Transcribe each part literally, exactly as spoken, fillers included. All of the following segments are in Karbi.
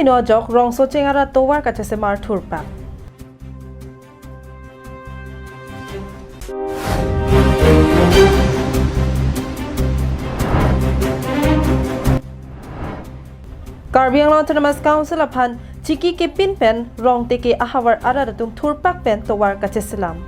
Nojok rongsocheng arat tovar kachesemar thurpak. Karbi Anglong Autonomous Council aphan chiki kepin pen rong teke ahavar arat atum thurpak pen tovar kacheselam.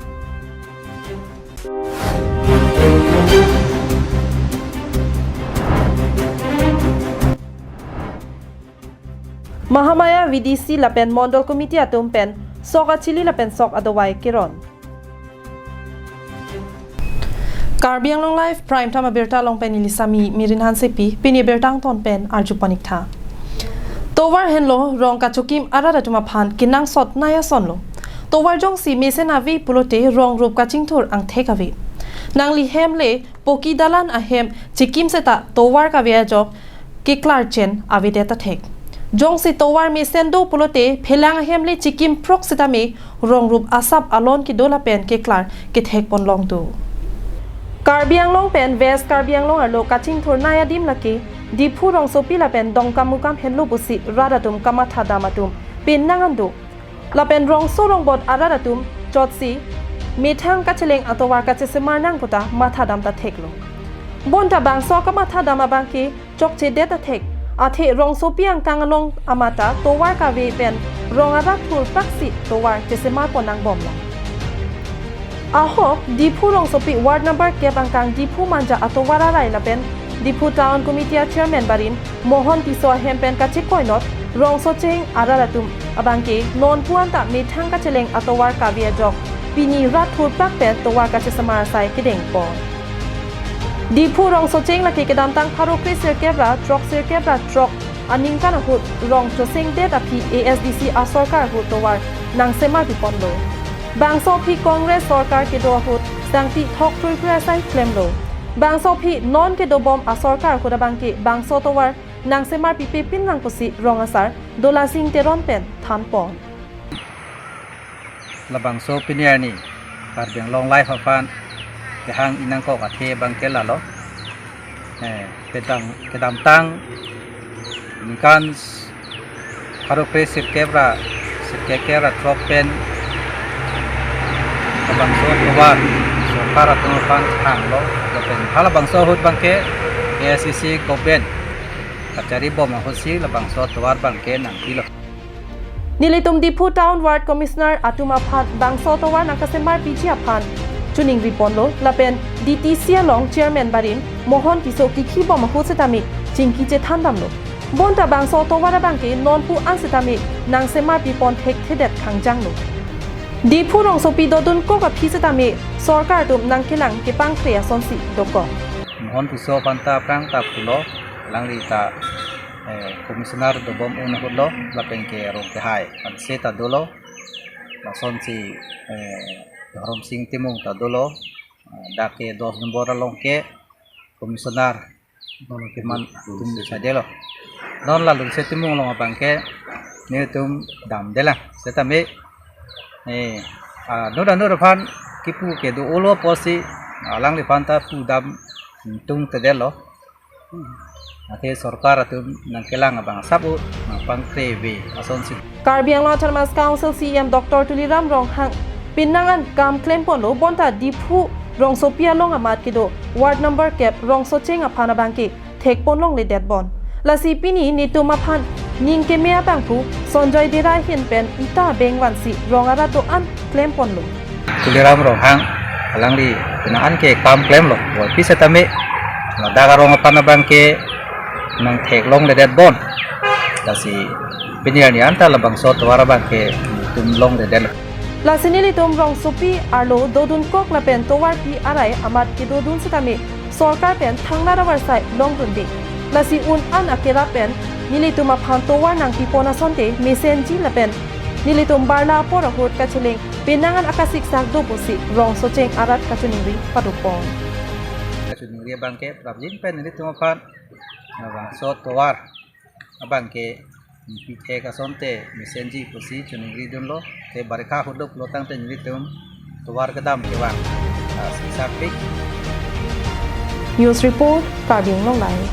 Mahamaya V D C lapen Mondol Committee atum pen sok achili lapen sok adovai keron. Karbi Anglong Live Prime Time abirta along pen neli Sami Mirin Hansepi, pini birta angton pen arju pon ik tha. Tovar henlo rong kachokim arat atum aphan kenangsot nai asonlo. Tovar jongsi mesen ave pulote rong rup kachingthur angthek ave. Nangli hem le poki dalan ahem chikim seta tovar kave ajok keklar chen avedet athek. Jongsi tovar mesen do pulote phelang ahem le chikim phrok setame rong rup asap alon kedo lapen keklar kethek pon long do. Karbi Anglong pen West Karbi Anglong arlo kachingthur nai adim lake Diphu rongsopi lapen Dongkamukam henlo pusi rat atum kamatha dam atum pin nang an do. Lapen rongso rongbot arat atum chotsi methang kacheleng atovar kachesemar nang puta matha dam ta theklo. Bonta bangso kamatha dam abangke chokchedet athek, athe rongsopi angkang along amata tovar kave pen rong arat thurpaksi tovar chesemar pon nang bomlo. Ahok Diphu rongsopi ward number kep angkang Diphu Manja atovar arai lapen Diphu Town Committee a Chairman barim Mohon Tisso ahem pen kachekoinot rongsocheng arat atum abangke non puan ta methang kacheleng atovar kave ajok pini rat thurpak pen tovar kachesemar asai kedeng pon. Diphu rongsocheng lake kedamtang pharo kre sirkep ra throk sirkep ra throk aningkan ahut rong chosengdet aphi A S D C asorkar ahut tovar nangsemar piponlo. Bangso aphi Congress sorkar kedo ahut sangti thok kroi kroi asai klemlo. Bangso aphi non kedobom asorkar ahut abangke bangso tovar nangsemar pipe pin nang pusi rong asar Dolasing Teron pen than pon. Labangso pini arni Karbi Anglong Live aphan kehang inang kok athe abangke lalo. Eh, kedam, kedamtang ningkan pharo kre sirkep ra sirkep ra throk pen labangso tovar sorkar atum aphan hanglo, lapen halabangso ahut abangke A S D C government kachari bom ahutsi labangso tovar abangke nangpilo. Nelitum Diphu Town Ward Commissioner atum aphan bangso tovar nangkasemar piji aphan choningri ponlo lapen D T C along Chairman barim Mohon Tisso kikhi bom ahut setame chingki chethan damlo. Bonta bangso tovar abangke non puan setame nangsemar pipon thekthedet khangjanglo. Diphu rongsopi dodun kok aphi setame sorkar atum nangkelang kepangkre asonsi dokok. Mohon Tisso aphan ta aphrang ta pulo, alangli ta eh, commissioner dobom un ahutlo, lapen ke rong kehai anse ta dolo, lasonsi, eh, Dhoromsing Timung ta dolo, eh, dak ke dos nombor along ke commissioner keman atum chedelo. Non la Lunse Timung along abangke nelitum damdelang setame, eh, ah, noda noda aphan kipu kedo-olo pusi alangliphan ta pudam tungtedetlo. Athe sorkar atum nangkelang abang asap-o nangpangkre ave asonsi. Karbi Anglong Autonomous Council C E M Doctor Tuliram Ronghang pinangan kam klemponlo, bonta Diphu rongsopi along amat kedo ward number kep rongsocheng aphan abangke thekpon longledet bon. Lasi pini netum aphan ning keme abangphu Sonjoy Dera ahin pen ita abeng vansi rong arat do-an klemponlo. Tuliram Ronghang alangli pinangan ke kam klemlo, puvoipi setame ladak arong aphan abangke nangtheklongledet bon. Lasi pini arni anta labangso tovar abangke tum longledetlo. Lasi nelitum rongsopi arlo dodun kok lapen tovarpi arai amat kedodun setame sorkar pen thangnar avarsai longdunde. Lasi un-an akerap pen nelitum aphan tovar nangpipon asonte mesenji lapen nelitum barla apor ahut kacheleng pinangan akasiksak do pusi rongsocheng arat kachoningri padopon. Kachoningri abangke prapjin pen nelitum aphan labangso tovar abangke pithek asonte mesenji pusi choningridunlo. Te barikha ahut do pulotangte nelitum tovar kedam kevang, ah, siksakpik. News report, Karbi Anglong Live.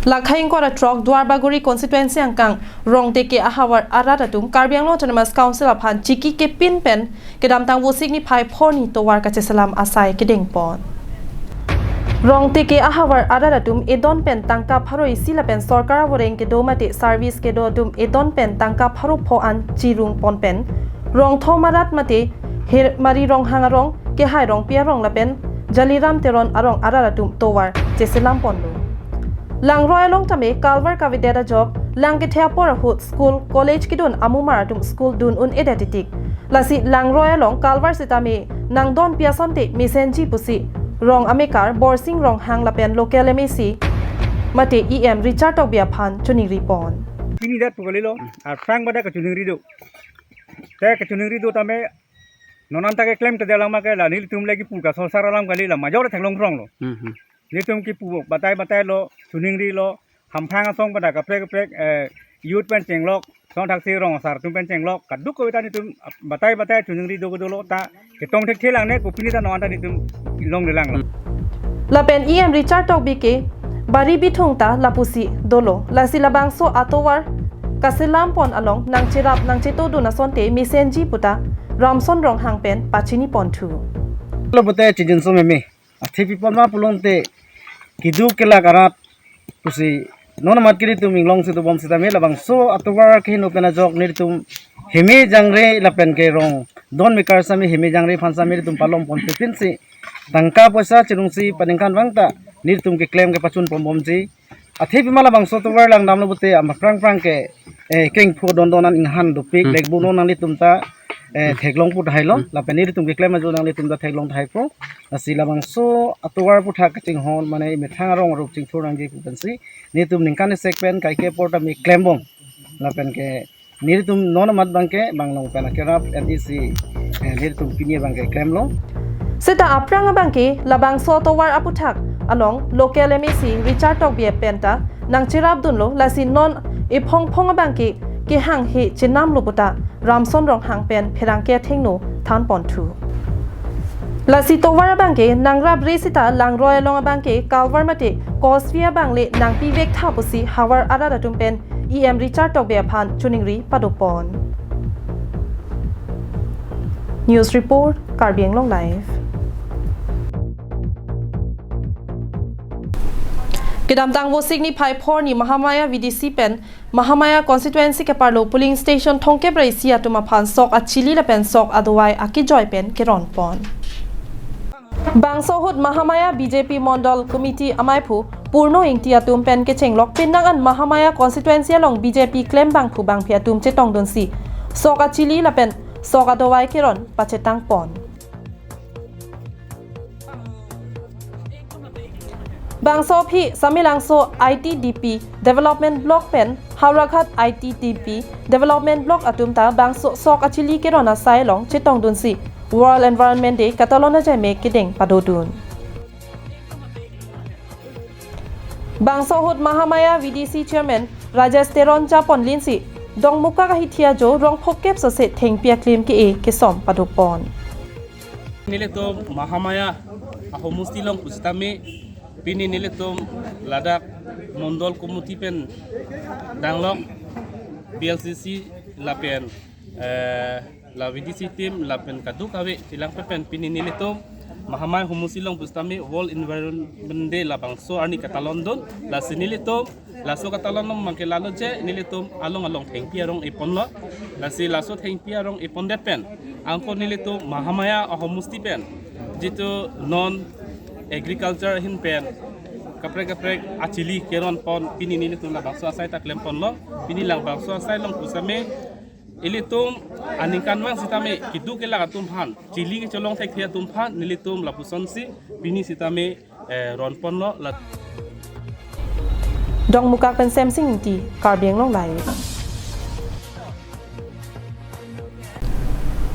Lakhai ingkoi ra throk Duarbagori constituency angkang Rongteke ahavar arat atum Karbi Anglong Autonomous Council aphan chiki kepin pen kedamtang Vosik niphai phorni tovar kacheselam asai kedengpon. Rongteke ahavar arat atum edon pen tangka pharo isi lapen sorkar avoreng kedo mate service kedo atum edon pen tangka pharo pho an chirungpon pen Rongthom arat mate Hermari Ronghang arong, Kehai Rongpi arong lapen Jaliram Teron arong arat atum tovar cheselamponlo. Langroi along tame culvert kavedet ajok, lang kethe apor ahut school, college kedun amumar atum school dun un-edet titik. Lasi langroi along culvert sitame nangdonpi asonte mesenji pusi rong amekar Borsing Ronghang lapen local M A C mate E M Richard Tokbi aphan choningripon. Pini dak pu kalilo, arphrang badak kachoningri do. Te kachoningri do tame, non anta keklem te dalam ke la nelitum lagi pu ka solsar alam kali la major theklong kronglo. Hmm, hmm. Nelitum kipu batai batai lo, choningrilo, hamphang asong pada kaprek kaprek, eh, youth pen chenglok, song thaksi rong asar atum pen chenglok, kaduk kave ta nelitum batai batai choningri do dolo ta, ketong thekthe lang ne kopini ta non anta nelitum longlelang lo. Lapen E M Richard Tokbi ke bari bithung ta lapusi dolo, lasi labangso atovar kaselampon along nangcherap nangchetodun asonte mesenji puta Ramson Ronghang pen pachiniponthu. Lo pute chijinso meme. Athe pipon ma pulote keduk kelak arat pusi non amat ke nelitum inglong si dobom sitame labangso atovar keheno pen ajok nelitum heme jangre lapen ke rong don mekar sitame heme jangre aphan sitame nelitum palomponpe pinsi tangka poisa chirungsi paningkan vangta nelitum keklem kepachunponbomji. Athe pima labangso tovar langdamlo pute ama prang prang ke, eh, kengpho don don an inghan dopik, hmm, lekbo non nanglitum ta, eh, hmm, theklong pu tahai lo, hmm, lapen nelitum keklem ajo nanglitum ta theklong tahai po. Lasi labangso atovar aputhak kachinghon mane methang arong arup chingthur nangji pu pensi nelitum ningkan isek pen kaike apor ta meklembom. Lapen ke nelitum non amat abangke banglong pen akerap M A C, eh, nelitum pini abangke klemlo. Seta aphrang abangke labangso atovar aputhak along local M A C Richard Tokbi pen ta nangcherapdunlo, lasi non ephongphong abangke kehanghe chenamlo puta Ramson Ronghang pen pherangke athengno thanponthu. Lasi tovar abangke nangrapre seta langroi along abangke culvert mate causeway abangle nangpivektha pusi havar arat atum pen E M Richard Tokbi aphan choningri padopon. News report, Karbi Anglong Live. Kedamtang Vosik niphai phorni Mahamaya V D C pen Mahamaya constituency keparlo polling station thomkep ra isi atum aphan sok achili lapen sok adovai akejoi pen keronpon. Bangso ahut Mahamaya B J P Mondol Committee amaiphu Purno Ingti atum pen kechenglok pindang an Mahamaya constituency along B J P klembangphu bangphi atum chetongdunsi sok achili lapen sok adovai keron pachetangpon. Bangso aphi Samelangso I T D P Development Block pen Howraghat I T D P Development Block atum ta bangso sok achili keron asai along chetongdunsi World Environment Day katalon ajai mek kedeng padodun. Bangso ahut Mahamaya V D C Chairman Rajesh Teron japonlinsi Dongmukak ahithi ajo rong phokep sose thengpi aklim ke-e kesom padopon. Nelitum Mahamaya ahomosti along pusitame pini nelitum ladak Mondol Committee pen danglok P L C C lapen, eh, la V D C team lapen kadokave chelang pepen pini nelitum Mahamaya ahomosti along pusitame World Environment Day labangso arni katalondun, lasi nelitum laso katalon along mangke lalo je nelitum along along thengpi arong eponlo. Lasi laso thengpi arong epondet pen angko nelitum Mahamaya ahomosti pen jitu non agriculture ahin pen kaprek kaprek achili keronpon pini nelitum labangso asai ta klemponlo. Pini labangso asai along pusitame ilitum aningkanvang sitame keduk kelak atum aphan, chili kecholong thekthe atum aphan nelitum lapusonsi pini sitame, eh, ronponlo la. Dongmukak pen Semsing Ingti, Karbi Anglong Live.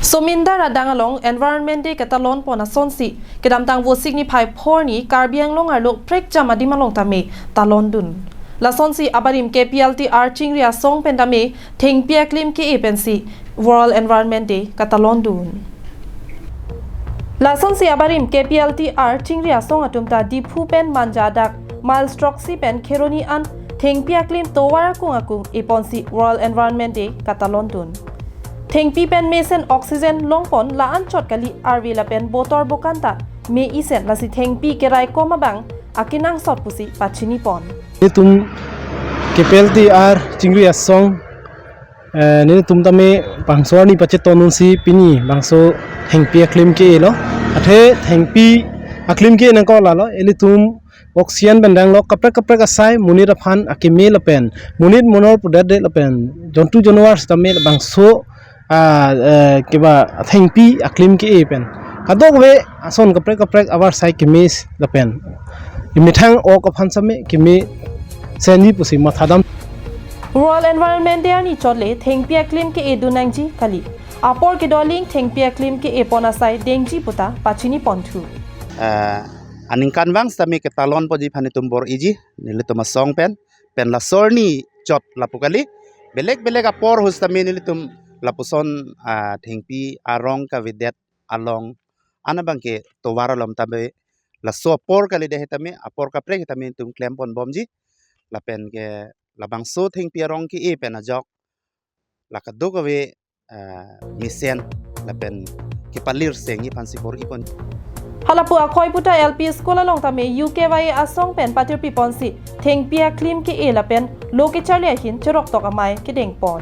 Somindar adang along Environment Day katalonpon asonsi kedamtang Vosik niphai phorni Karbi Anglong arlo prekjam adim along tame talondun. Lasonsi abarim K P L T R chingri asong pen tame thengpi aklim ke-e pensi World Environment Day katalondun. Lasonsi abarim K P L T R chingri asong atum ta Diphu pen Manja adak mile throksi pen Kheroni an thengpi aklim tovar akung akung eponsi World Environment Day katalon dun. Thengpi pen mesen oxygen longpon la-an chot kali arve lapen botor bokan ta me isen lasi thengpi keraikom abang akenangsot pusi pachinipon. Nelitum K P L T R Chingri Asong, eh, nelitum tame bangso arni pacheton dunsi pini bangso thengpi aklim ke-e lo. Athe thengpi aklim ke-e nangkok lalo, ilitum oxygen pen danglo kaprek kaprek asai monit aphan akeme lapen monit monor pudetdet lapen jontu januar sitame labangso, ah, eh, keba thengpi aklim ke-e pen kadokave ason kaprek kaprek abar sai keme lapen imethang ok aphan same keme senji pusi mathadam. World Environment Day arni chot le thengpi aklim ke-e dun nangji kali. Apor kedo aling thengpi aklim ke-e pon asai dengji puta pachinipon thu. Eh, aningkanvang sitame ketalon ponji aphan itum bor-iji, nelitum asong pen, pen laso arni chot lapu kali. Belek belek apor ahut sitame nelitum lapuson, ah, thengpi arong kavedet along an abang ke tovar alom tame laso apor kalidet sitame apor kaprek sitame itum klempon bomji. Lapen ke labangso thengpi arong ke-e pen ajok la kadokave, eh, mesen lapen kepalir sengji aphansi bor-ipon. Halapu Akhoiputa L P School along tame U K Y A asong pen patirpiponsi thengpi aklim ke-e lapen lo kecharli ahin cheroktok amei kedengpon.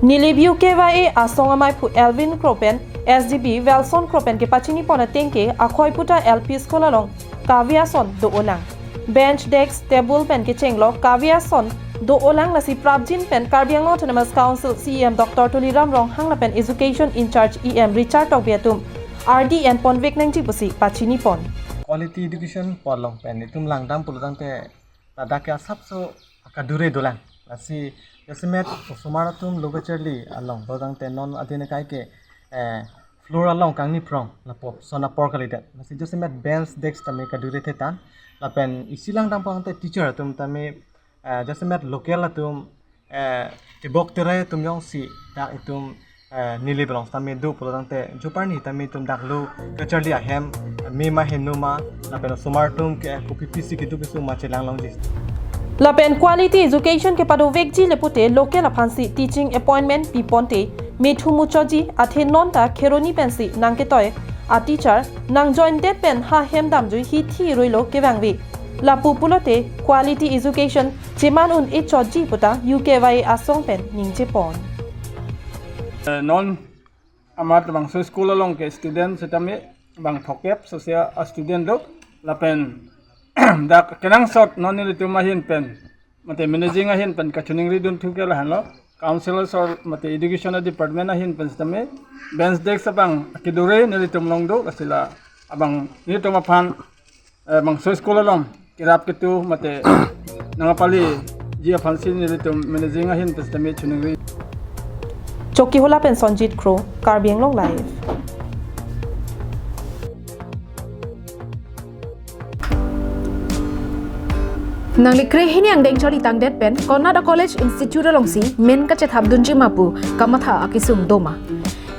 Nilip U K Y A asong amei phu Elvin Kro pen S D B Welson Kro pen kepachinipon ateng ke Akhoiputa L P School along kave ason do-olang. Bench, desk, table pen kechenglo kave ason do-olang lasi prapjin pen Karbi Anglong Autonomous Council C E M Doctor Tuliram Ronghang lapen Education in-charge E M Richard Tokbi atum ardi enponvek nangji pusi pachinipon. Quality education pu along pen itum langdam pulotangte ladak ke asapso akadure dolang. Lasi jasemet osomar atum lo kecharli along dodangte non adin akai ke, eh, floor along kangni prong lapu son apor kalidet. Lasi jasemet bench, desk tame kadure thetan. Lapen isi langdam pulotangte teacher atum tame, eh, jasemet local atum, eh, tebok terai atum jongsi dak itum, eh, Nilip along sitame do pulotangte joparni tame itum dak lo kecharli ahem me ma heno ma lapen osomar atum ke kopi pisi kedo keso ma chelang longji. Lapen quality education kepadovekji le pute local aphansi teaching appointment piponte methu muchotji athe non ta Kheroni pensi nangketoi a teacher nang join det pen ha hem damjui hithi ruilo kevangve. Lapu pulote quality education cheman un-e chotji puta U K Y A asong pen ningjepon. Eh, non amat bangso school along ke student sitame bang thokep sosia a student do lapen dak kenangsot non nelitum ahin pen mate managing ahin pen kachiningri dun thu ke lahenlo. Council asor mate education department ahin pen sitame bench, desk abang kedure nelitum along do, lasi la abang nelitum aphan, eh, bangso school along kerap ketu mate nangpaliji aphansi nelitum managing ahin pen sitame chiningri. Chokihola pen Sonjit Kro, Karbi Anglong Live. Nangli krehini angdeng charli tangdet pen konat a college institute alongsi men kachethap dunji ma pu kamatha akesung doma?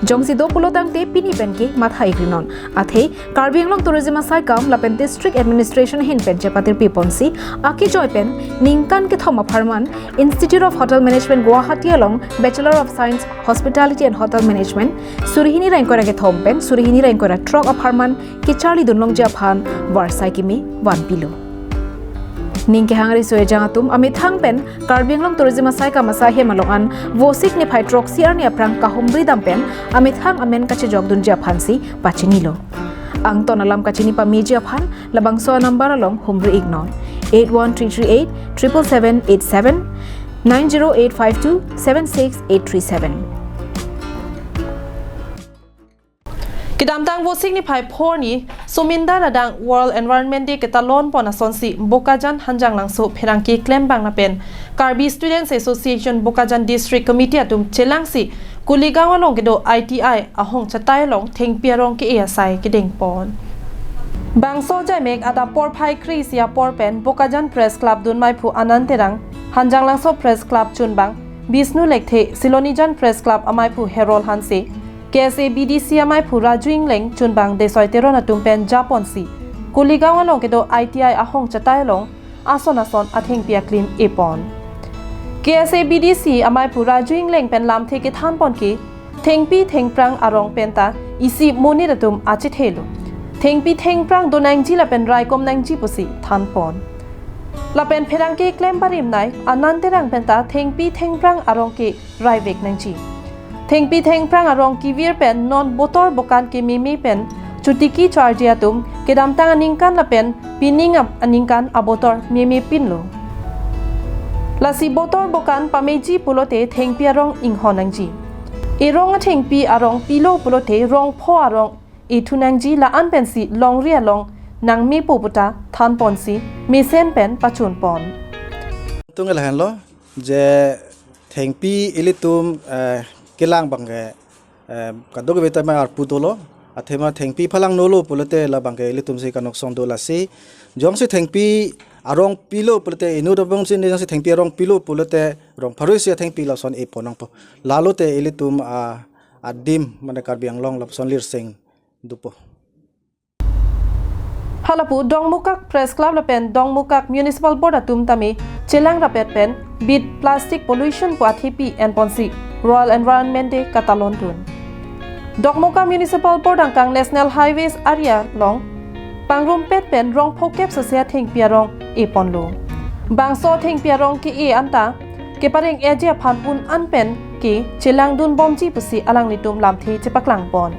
Jongsi do pulotangte pini pen ke matha ikrinon. Athe Karbi Anglong Tourism asaikam lapen District Administration ahin pen chepatirpiponsi akejoi pen ningkan kethom apharman Institute of Hotel Management Guwahati along Bachelor of Science Hospitality and Hotel Management suri hini ra ingkoi ra kethom pen suri hini ra ingkoi ra throk apharman kecharli dunlongji aphan varsai kimi vanpilo. Ning kehang riso ejang atum amethang pen Karbi Anglong Tourism asaikam asai hem along an Vosik niphai throksi arni aphrang kahumri dam pen amethang amen kachejok dunji aphansi pachinilo. Angton alam kachini pameji aphan labangso a-number along humri iknon: eight one three three eight triple seven eight seven, nine zero eight five two seven six eight three seven. Kedamtang Vosik niphai phor arni Sumindar adang World Environment Day ketalon pon asonsi Bokajan, Hanjanglangso, pherangke klembang lapen Karbi Students Association Bokajan District Committee atum chelangsi Kuligaon along kedo I T I ahong chatai along thengpi arong ke-e asai kedengpon. Bangso jaimek adap porphai kre-isi apor pen Bokajan Press Club dun meiphu Anand Terang, Hanjanglangso Press Club chunbang Bishnu Lekthe, Silonijan Press Club ameiphu Herol Hanse, K S A B D C ameiphu Raju Ingleng, chunbang Desoi Teron atum pen japonsi Kuligaon along kedo I T I ahong chatai along ason ason athengpi aklim epon. K S A B D C amaiphu Raju Ingleng pen lamthe kethanpon ke thengpi thengphrang arong penta isi monit atum achethelo. Thengpi thengphrang donangji lapen raikom nangji pusi thanpon. Lapen pherangke klem barim nai Anand Terang penta thengpi thengphrang arong ke raivek nangji. Thengpi thengphrang arong kevir pen non botor bokan kememe pen chotiki charji atum kedamtang aningkan lapen pining ap- aningkan abotor memepinlo. Lasi botor bokan pameji pulote thengpi arong inghon nangji. Erong athengpi arong pilo pulote rongpho arong ethu nangji, la-an pensi longri along nangmepo puta thanponsi mesen pen pachunpon. Tung lahenlo je thengpi ilitum, eh, kelang abangke, eh, kadokave ta ma arpu dolo, athema thengpi phalang nolo pulote labangke ilitum si kanokson do lasi. Jongsi thengpi arong pilo pulote inut abang si ne jongsi thengpi arong pilo pulote rong pharo isi athengpi lason epon nangpo. Lalote ilitum, ah, adim mane Karbi Anglong lapuson lirseng dopo. Halapu Dongmukak Press Club lapen Dongmukak Municipal Board atum tame chelang rapet pen beat plastic pollution pu athepi enponsi World Environment Day katalon dun. Dongmukak Municipal Board angkang National Highways area along pangrumpet pen rongpho kep sose athengpi arong eponlo. Bangso athengpi arong ke-e anta kepareng eji aphan un an pen ke chelang dunbomji pusi alanglitum lamthe chepaklangpon.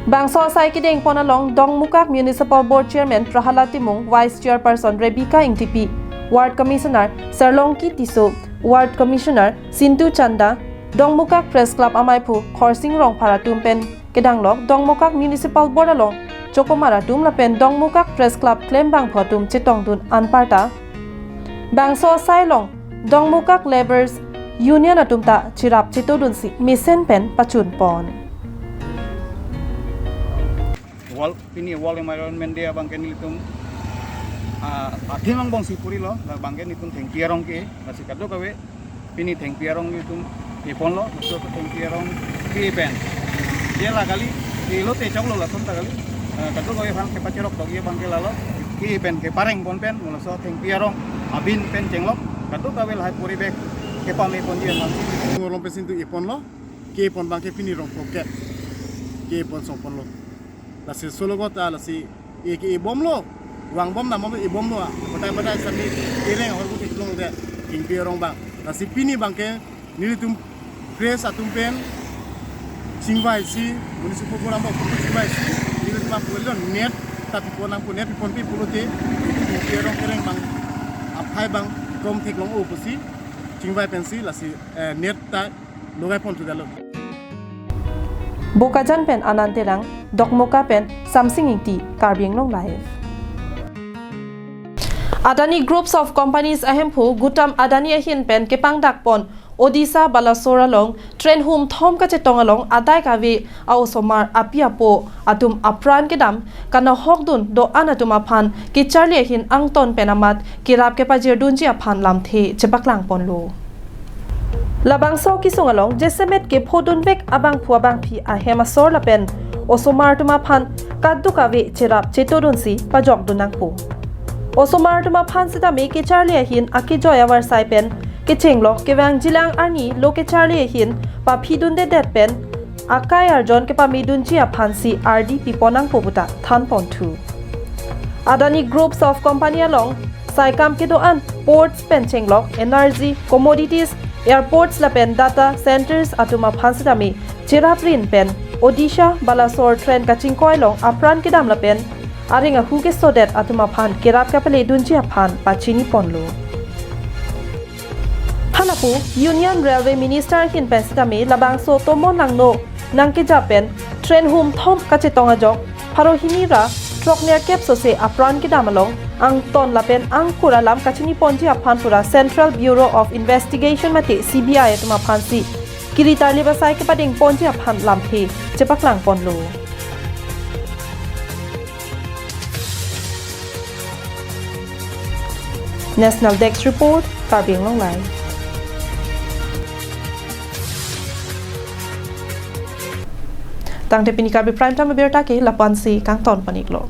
Bangso asai kedengpon along Dongmukak Municipal Board Chairman Prahalad Timung, Vice Chairperson Rebecca Ingtipi, Ward Commissioner Sarlongki Tisso, Ward Commissioner Sintu Chanda, Dongmukak Press Club amaiphu Khorsing Rongphar atum pen kedanglok Dongmukak Municipal Board along chokomar atum lapen Dongmukak Press Club klembangphu atum chetongdun anparta bangso asai along Dongmukak Labourers Union atum ta cherap chetodunsi mesen pen pachunpon. World, pini World Environment Day abangke nelitum, ah, athema angbongsi purilo, labangke nelitum thengpi arong ke, lasi kadokave pini thengpi arong nelitum eponlo, laso thengpi arong ke pen. Je la kali, ke lote choklo lason ta kali, ah, kadokave aphan kepacherok dok ye abangke lalo, ke pen keparengpon pen, laso thengpi arong abin pen chenglok, kadokave lahai poribek kepameponji aphan. Ngolom pen Sintu eponlo, ke epon abangke pini rongpho kep, ke epon songponlo. Lasi sologot ta lasi e ke ebomlo, vangbom nambom ebomlo, batai batai sami ereng ahormu theklongledet thengpi arong abang. Lasi pini abangke nelitum press atum pen chingvaisi, municipal board along chingvaisi, nelitum aphulo net ta pipon nangpo, net piponpe pulote thengpi arong kereng abang, aphai abang kom theklong-o pusi chingvai pensi lasi, eh, net ta logai pon thudalo. Bokajan pen Anand Terang, Dokmoka pen Samsing Ingti, Karbi Anglong Live. Adani Groups of Companies ahemphu Gautam Adani ahin pen kepangdakpon Odisha Balasore along train humthom kachetong along adai kave a-osomar api apo atum apran kedam kanahokdun do-an atum aphan kecharli ahin angton pen amat kerap kepajirdunji aphan lamthe chepaklangponlo. Labangso kesung along jasemet kephodunvek abangphu abangphi ahem asor lapen osomar atum aphan kadokave cherap chetodunsi pajokdun nangpo. Osomar atum aphan sitame kecharli ahin akejoi avarsai pen kechenglok kevang jilang arni lo kecharli ahin paphidundedet pen akai arjon kepamedunji aphansi ardi pipon nangpo puta thanponthu. Adani Groups of Company along saikam kedo-an ports pen chenglok energy, commodities, airports lapen data centers atum aphan sitame cheraprin pen Odisha Balasore train kachingkoi along apran kedam lapen areng ahu kesodet atum aphan kerap kapaledunji aphan pachiniponlo. Halapu Union Railway Minister ahin pen sitame labangso tomon langno nangkeja pen train humthom kachetong ajok pharo hini ra throknerkep sose apran kedam along angton lapen angkur alam kachiniponji aphan pura Central Bureau of Investigation mate C B I atum aphansi kiri tarlip asai kepadengponji aphan lamthe chepaklangponlo. National Desk Report, Karbi Anglong Live. Tangte pini Karbi Prime Time abirta ke lapu-ansi kangton pon-iklo.